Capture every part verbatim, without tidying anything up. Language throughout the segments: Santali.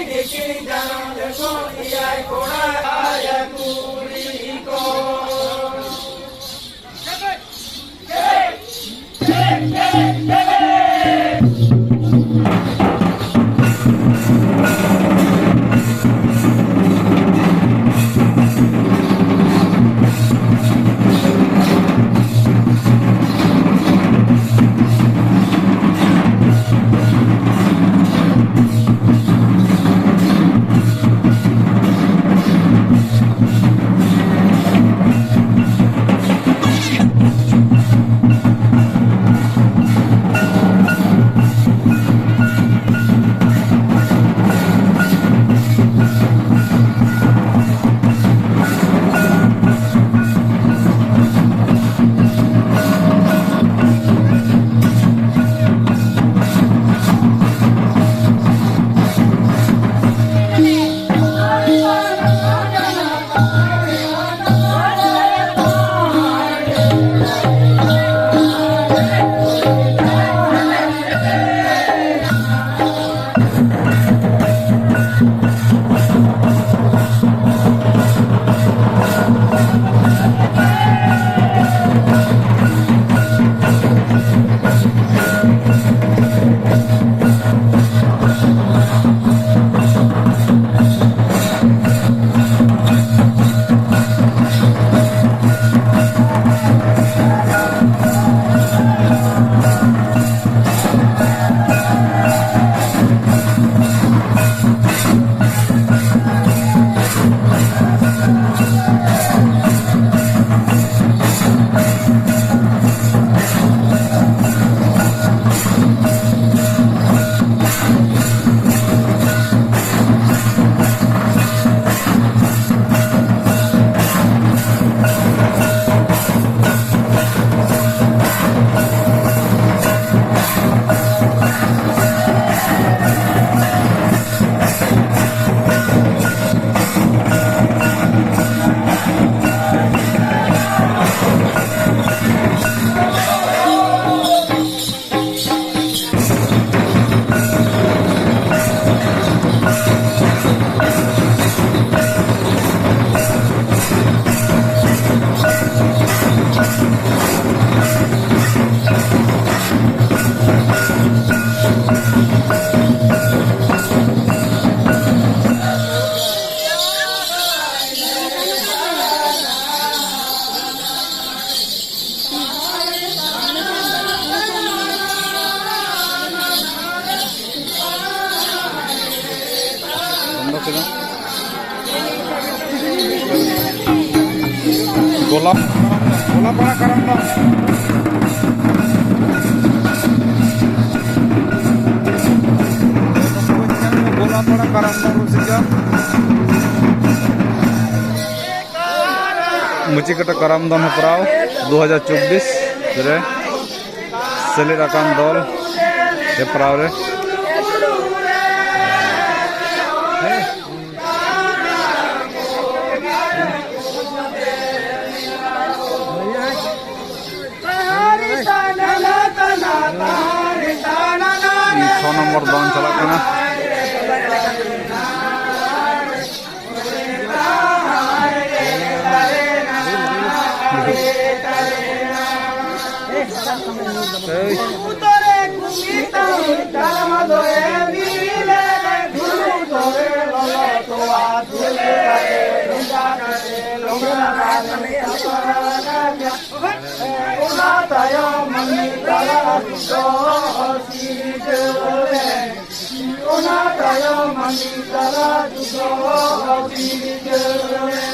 ᱡᱟᱱᱟᱢ ᱡᱚᱠᱷᱚᱱ ᱮᱭᱟᱭ ᱠᱚᱲᱟ ᱟᱨ ᱠᱩᱲᱤ ᱠᱚ᱾ ᱜᱳᱞᱟᱯ, ᱜᱳᱞᱟᱯᱟᱲᱟ ᱠᱟᱨᱟᱢ ᱫᱚᱱ᱾ ᱜᱳᱞᱟᱯᱟᱲᱟ ᱠᱟᱨᱟᱢ ᱫᱚᱱ ᱨᱩᱥᱤᱠᱟ᱾ ᱢᱩᱪᱤᱠᱟᱴᱟ ᱠᱟᱨᱟᱢ ᱫᱚᱱ ᱦᱮᱯᱨᱟᱣ ᱫᱩ ᱦᱟᱡᱟᱨ ᱪᱚᱵᱵᱤᱥ ᱨᱮ ᱥᱮᱞᱮᱫ ᱟᱠᱟᱱ ᱫᱚᱞ ᱦᱮᱯᱨᱟᱣ ᱨᱮ᱾ ᱪᱷᱚ ᱱᱚᱢᱵᱚᱨ ᱫᱚᱱ ᱪᱟᱞᱟᱜ ᱠᱟᱱᱟ᱾ ᱚᱱᱟ ᱛᱟᱭᱚᱢ ᱢᱤᱫ ᱛᱟᱞᱟ ᱫᱚ ᱥᱤᱨᱡᱟᱹᱣ ᱨᱮ᱾ ᱚᱱᱟ ᱛᱟᱭᱚᱢ ᱢᱟᱹᱱᱢᱤ ᱛᱟᱞᱟ ᱡᱩᱫᱟᱹ ᱵᱤᱨᱡᱟᱹᱣ ᱨᱮ᱾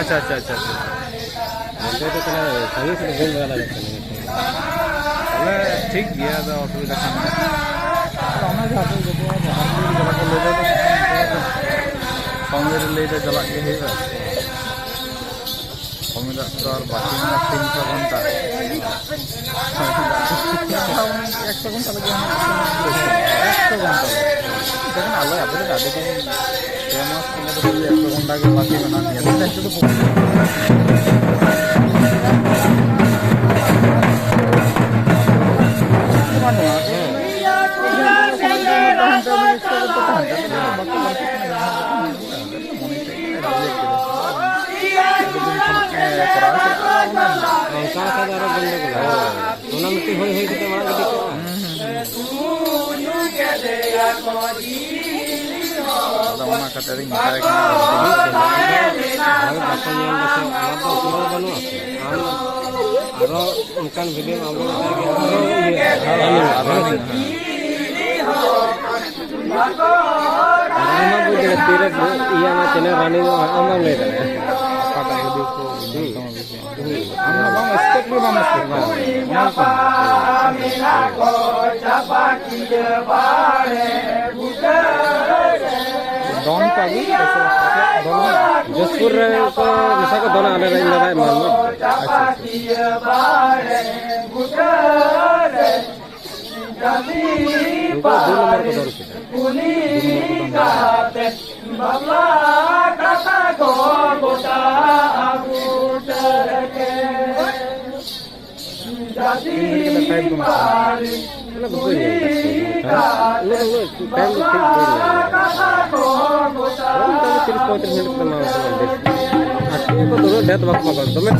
ᱟᱪᱪᱷᱟ, ᱟᱪᱪᱷᱟ, ᱟᱪᱪᱷᱟ, ᱟᱪᱪᱷᱟ᱾ ᱚᱱᱛᱮ ᱫᱚ ᱛᱟᱦᱞᱮ ᱥᱟᱺᱜᱤᱧ ᱥᱮᱫ ᱵᱟᱹᱧ ᱫᱟᱬᱟ ᱫᱟᱲᱮᱭᱟᱜ ᱠᱟᱱᱟ᱾ ᱛᱟᱦᱞᱮ ᱴᱷᱤᱠ ᱜᱮᱭᱟ, ᱟᱫᱚ ᱚᱥᱩᱵᱤᱫᱷᱟ ᱠᱷᱟᱱ ᱫᱚ᱾ ᱟᱫᱚ ᱚᱱᱟ ᱜᱮ ᱟᱯᱮ ᱡᱚᱛᱚ ᱡᱟᱦᱟᱸ ᱠᱚ ᱞᱟᱹᱭ ᱫᱟ, ᱥᱚᱢᱚᱭ ᱨᱮ ᱞᱟᱹᱭ ᱫᱟ ᱪᱟᱞᱟᱜ ᱜᱮ ᱦᱩᱭᱩᱜᱼᱟ᱾ ᱥᱚᱢᱚᱭ ᱫᱚ ᱟᱨ ᱵᱟᱹᱠᱤ ᱢᱮᱱᱟᱜᱼᱟ ᱛᱤᱱ ᱪᱟᱨ ᱜᱷᱚᱱᱴᱟ᱾ ᱮᱠᱥᱚ ᱜᱷᱚᱱᱴᱟ ᱞᱟᱹᱜᱤᱫ ᱦᱟᱸᱜ ᱮᱠᱥᱚ ᱜᱷᱚᱱᱴᱟ ᱞᱟᱹᱜᱤᱫ᱾ ᱟᱞᱮ ᱟᱯᱮ ᱫᱚ ᱟᱹᱰᱤ ᱫᱤᱱ ᱯᱮ ᱢᱟᱥ ᱠᱷᱚᱱ ᱫᱚ ᱮᱠᱥᱚ ᱜᱷᱚᱱᱴᱟ ᱜᱮ ᱵᱟᱹᱠᱤ ᱢᱮᱱᱟᱜ ᱜᱮᱭᱟ᱾ ᱱᱤᱛᱚᱜ ᱫᱚ ᱵᱟᱹᱱᱩᱜᱼᱟ᱾ ᱚᱱᱠᱟ ᱞᱮᱠᱷᱟᱱ ᱫᱚ ᱟᱨᱚ ᱜᱚᱱᱰᱚᱜᱳᱞᱟ᱾ ᱚᱱᱟ ᱢᱤᱫᱴᱤᱡ ᱦᱩᱭ ᱦᱩᱭ ᱠᱟᱛᱮ ᱚᱲᱟᱜ ᱜᱤᱰᱤ ᱠᱚᱜᱼᱟ᱾ ᱟᱫᱚ ᱚᱱᱟ ᱠᱷᱟᱹᱛᱤᱨ ᱤᱧ ᱢᱮᱛᱟᱭ ᱠᱟᱱᱟ, ᱟᱨ ᱵᱟᱠᱚ ᱧᱮᱞ ᱫᱟ ᱥᱮ, ᱚᱱᱟ ᱫᱚ ᱥᱩᱨ ᱨᱮ ᱵᱟᱹᱱᱩᱜᱼᱟ ᱥᱮ᱾ ᱟᱢ ᱟᱨᱚ ᱚᱱᱠᱟᱱ ᱵᱷᱤᱰᱤᱭᱳ ᱟᱯᱞᱳᱰ ᱞᱮᱠᱷᱟᱡ ᱜᱮ ᱟᱨᱚ ᱤᱭᱟᱹ ᱟᱨᱚ ᱤᱭᱟᱹ ᱟᱨ ᱟᱢ ᱢᱟ ᱵᱩᱡᱽ ᱫᱟᱲᱮᱭᱟᱜ, ᱛᱤᱨᱮ ᱤᱭᱟᱹ ᱟᱢᱟᱜ ᱪᱮᱱᱮᱞ ᱨᱟᱱᱤᱝ ᱚᱜᱼᱟ, ᱟᱢ ᱵᱟᱢ ᱞᱟᱹᱭ ᱫᱟᱲᱮᱭᱟᱜᱼᱟ᱾ ᱚᱠᱟᱴᱟᱜ ᱵᱷᱤᱰᱤᱭᱳ ᱠᱚ ᱦᱩᱸ᱾ ᱟᱢ ᱢᱟ ᱵᱟᱢ ᱥᱠᱮᱯ ᱜᱮ ᱵᱟᱢ ᱥᱠᱮᱯ ᱫᱟ᱾ ᱚᱱᱟ ᱠᱚ ᱫᱚᱱ ᱠᱚ ᱟᱹᱜᱩ ᱫᱚᱱ ᱢᱮ᱾ ᱡᱳᱫᱷᱯᱩᱨ ᱨᱮ ᱠᱚ ᱢᱮᱥᱟ ᱠᱚ ᱫᱚᱱᱟ, ᱟᱞᱮ ᱨᱮᱱ ᱫᱟᱫᱟ ᱮᱢᱟᱱ᱾ ᱟᱪᱪᱷᱟ, ᱟᱪᱪᱷᱟ᱾ ᱩᱱᱠᱩ ᱫᱩ ᱱᱚᱢᱵᱚᱨ ᱠᱚ ᱫᱚᱱ ᱠᱮᱫᱟ᱾ ᱫᱩ ᱱᱚᱢᱵᱚᱨ ᱠᱚ ᱫᱚᱱ ᱠᱮᱫᱟ᱾ ᱴᱟᱭᱤᱢ ᱠᱚ ᱮᱢᱟ ᱠᱚᱣᱟ᱾ ᱚᱱᱟ ᱫᱚ ᱵᱟᱹᱧ ᱧᱮᱞ ᱠᱟᱫᱟ᱾ ᱩᱱᱟᱹᱜ, ᱩᱱᱟᱹᱜ ᱴᱟᱭᱤᱢ ᱫᱚ ᱴᱷᱤᱠ ᱵᱟᱹᱧ ᱧᱮᱞ ᱠᱟᱫᱟ᱾ ᱦᱳᱭ, ᱚᱱᱠᱟ ᱜᱮ ᱛᱤᱨᱤᱥ ᱯᱚᱸᱭᱛᱨᱤᱥ ᱢᱤᱱᱤᱴ ᱠᱚ ᱮᱢᱟ ᱠᱚ ᱠᱟᱱᱟ, ᱵᱮᱥ᱾ ᱟᱨ ᱴᱷᱤᱠ ᱠᱚ ᱫᱚᱢᱮ ᱰᱷᱮᱨ ᱫᱚ ᱵᱟᱠᱚ ᱮᱢᱟ ᱠᱚᱣᱟ, ᱫᱚᱢᱮ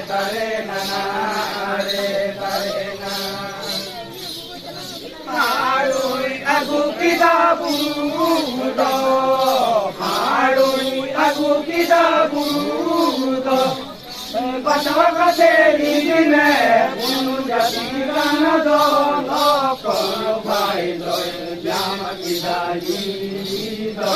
ᱛᱟᱨᱮ ᱱᱟᱱᱟ ᱨᱮ ᱛᱟᱨᱮ ᱱᱟ᱾ ᱦᱟᱲᱩᱭ ᱟᱹᱜᱩ ᱠᱮᱫᱟ ᱵᱩᱨᱩ ᱫᱚ, ᱦᱟᱲᱩᱭ ᱟᱹᱜᱩ ᱠᱮᱫᱟ ᱵᱩᱨᱩ ᱫᱚ᱾ ᱵᱟᱪᱷᱟᱣ ᱠᱟᱛᱮ ᱤᱫᱤ ᱢᱮ, ᱵᱩᱨᱩ ᱡᱟᱹᱛᱤ ᱨᱟᱱ ᱫᱚ, ᱞᱚᱠᱚᱱ ᱵᱷᱟᱭ ᱫᱚᱭ ᱧᱟᱢ ᱠᱮᱫᱟ ᱡᱤᱣᱤ ᱫᱚ᱾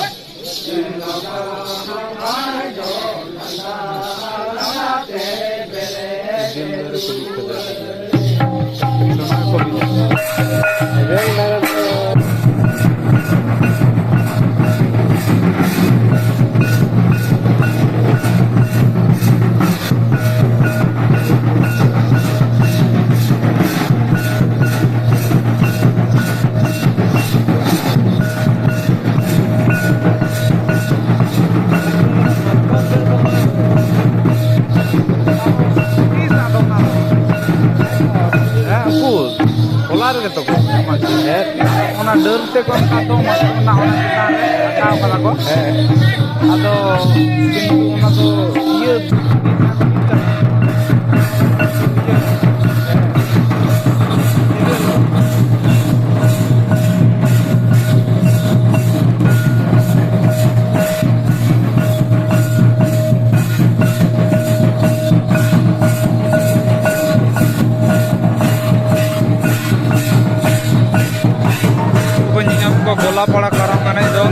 ᱦᱮᱸ, ᱩᱱᱠᱩ ᱦᱚᱞᱟ ᱨᱮᱜᱮ ᱛᱚ ᱠᱚ ᱮᱢᱟ ᱠᱚ᱾ ᱦᱮᱸ᱾ ᱚᱱᱟ ᱰᱟᱹᱨ ᱛᱮ ᱠᱚ ᱮᱢ ᱠᱟᱜ ᱫᱚ, ᱚᱱᱟ ᱪᱮᱛᱟᱱ ᱨᱮ ᱟᱠᱟᱣ ᱠᱟᱫᱟ ᱠᱚ᱾ ᱦᱮᱸ᱾ ᱟᱫᱚ ᱠᱤᱱᱛᱩ ᱚᱱᱟ ᱫᱚ ᱤᱭᱟᱹ ᱠᱚ ᱧᱮᱧᱟᱢ ᱠᱚ ᱜᱚᱞᱟᱯᱟᱲᱟ ᱠᱟᱨᱟᱢ ᱮᱱᱮᱡ ᱫᱚ᱾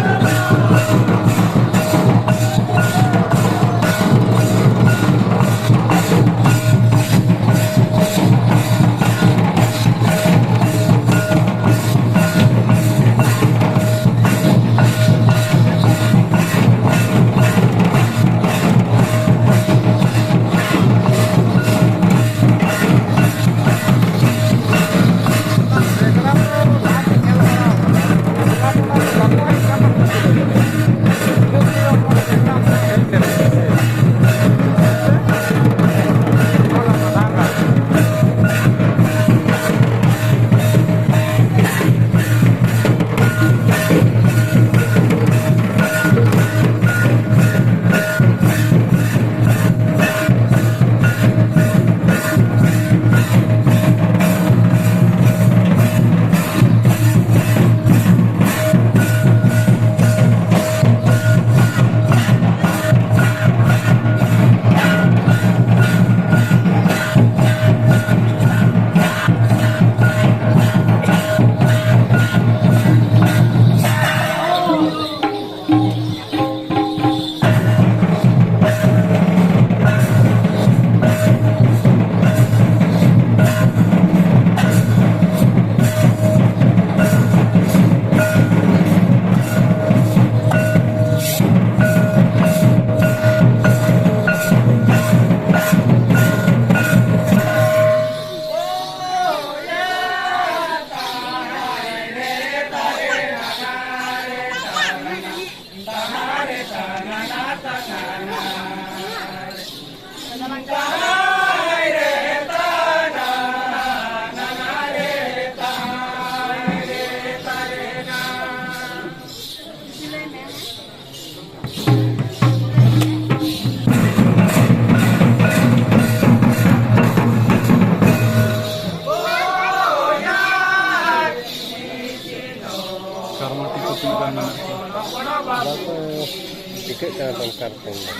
ᱪᱮᱫ ᱠᱟᱱᱟ ᱫᱚᱨᱠᱟᱨ ᱛᱤᱧ ᱫᱚ?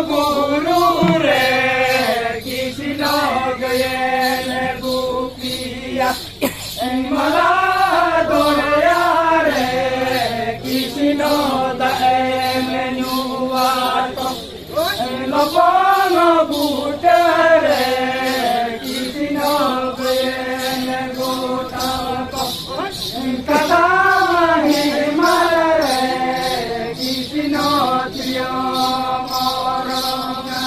ᱵᱩᱨᱩ ᱨᱮ ᱠᱨᱤᱥᱱᱚ ᱜᱟᱹᱭᱮ ᱜᱩᱯᱤᱭᱟ᱾ ᱢᱟᱞᱟ ᱫᱚᱨᱭᱟ ᱨᱮ ᱠᱨᱤᱥᱱᱚ ᱫᱟᱜ ᱮ ᱧᱩᱣᱟ ᱛᱚ᱾ ᱞᱚᱵᱚᱱ ᱵᱩᱴᱟᱹ ᱨᱮ ᱠᱨᱤᱥᱱᱚ ᱜᱟᱹᱭᱮ ᱜᱚᱴᱟ ᱛᱚ᱾ ᱠᱟᱫᱟ ᱦᱮᱢᱟᱞ ᱨᱮ ᱠᱨᱤᱥᱱᱚ ᱛᱤᱨᱭᱳ ᱢᱚᱨᱚᱝᱟ᱾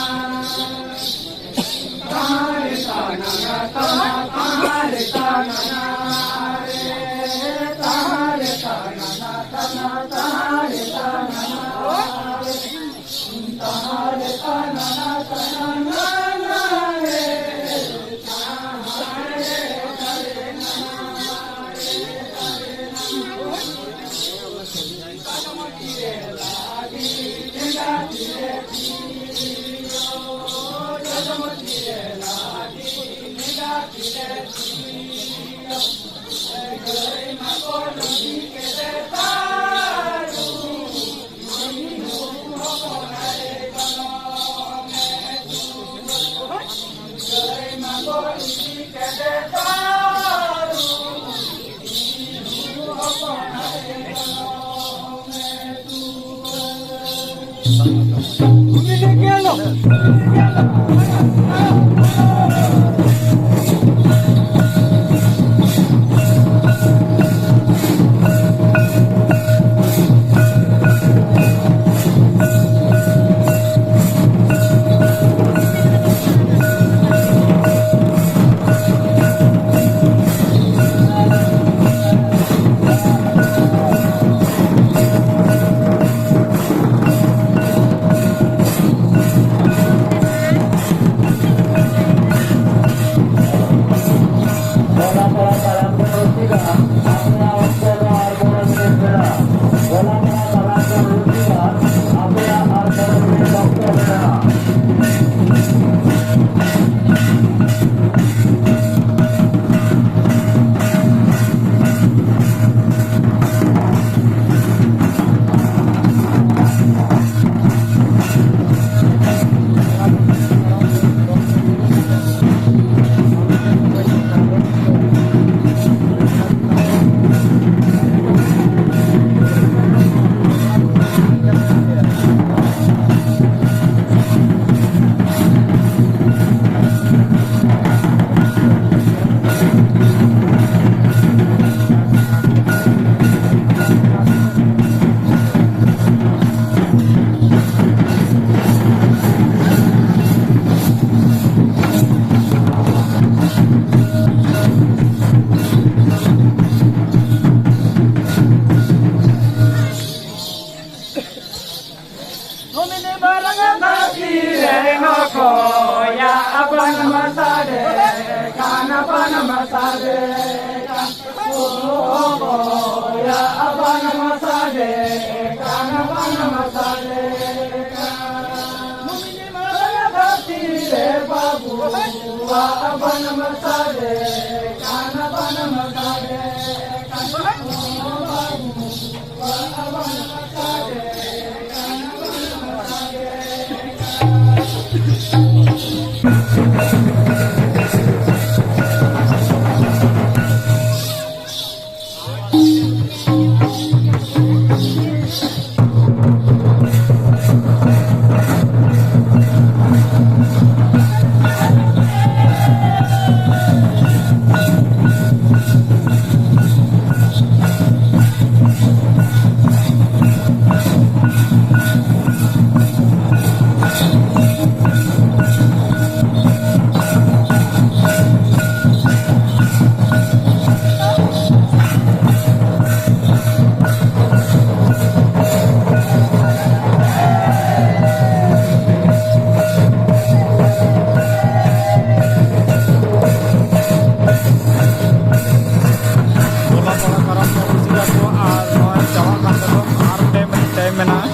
ᱜᱚᱞᱟᱯᱟᱲᱟ ᱠᱟᱨᱟᱢ ᱫᱚ ᱨᱩᱥᱤᱠᱟ ᱠᱚ, ᱟᱨ ᱱᱚᱜᱼᱚᱭ ᱪᱟᱵᱟᱜ ᱠᱟᱱ ᱛᱟᱠᱚ, ᱟᱨ ᱢᱤᱫᱴᱮᱱ ᱴᱟᱭᱤᱢ ᱢᱮᱱᱟᱜᱼᱟ᱾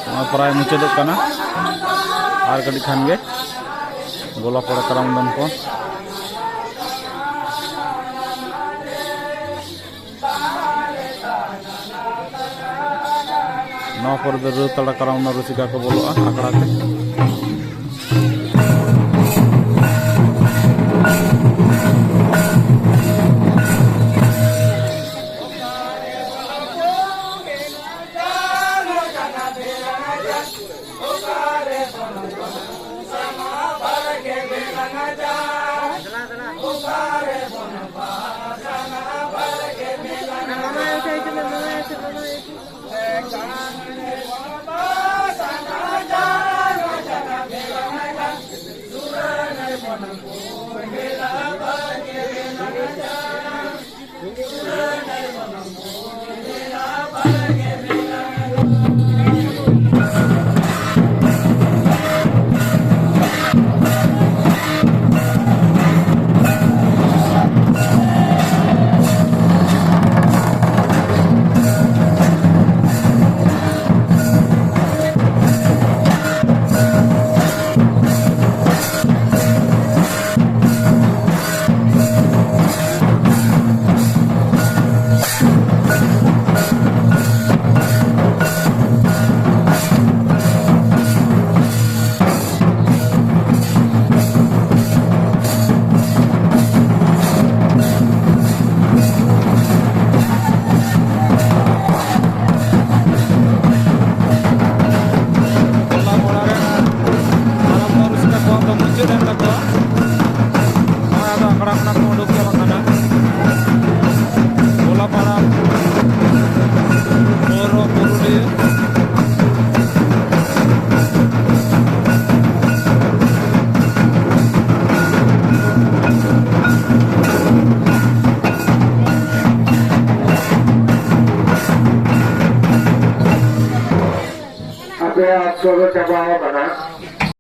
ᱱᱚᱜᱼᱚᱭ ᱯᱨᱟᱭ ᱢᱩᱪᱟᱹᱫᱚᱜ ᱠᱟᱱᱟ, ᱟᱨ ᱠᱟᱹᱴᱤᱡ ᱠᱷᱟᱱ ᱜᱮ ᱜᱚᱞᱟᱯᱟᱲᱟ ᱠᱟᱨᱟᱢ ᱫᱚᱱ ᱠᱚ᱾ ᱱᱚᱣᱟ ᱯᱚᱨᱮ ᱫᱚ ᱨᱟᱹᱛᱟᱲᱟ ᱠᱟᱨᱟᱢ ᱨᱮᱱᱟᱜ ᱨᱩᱥᱤᱠᱟ ᱠᱚ ᱵᱚᱞᱚᱜᱼᱟ ᱟᱠᱷᱲᱟ ᱛᱮ᱾ ᱟᱯᱮᱭᱟᱜ ᱚᱠᱛᱚ ᱫᱚ ᱪᱟᱵᱟ ᱟᱠᱟᱱᱟ᱾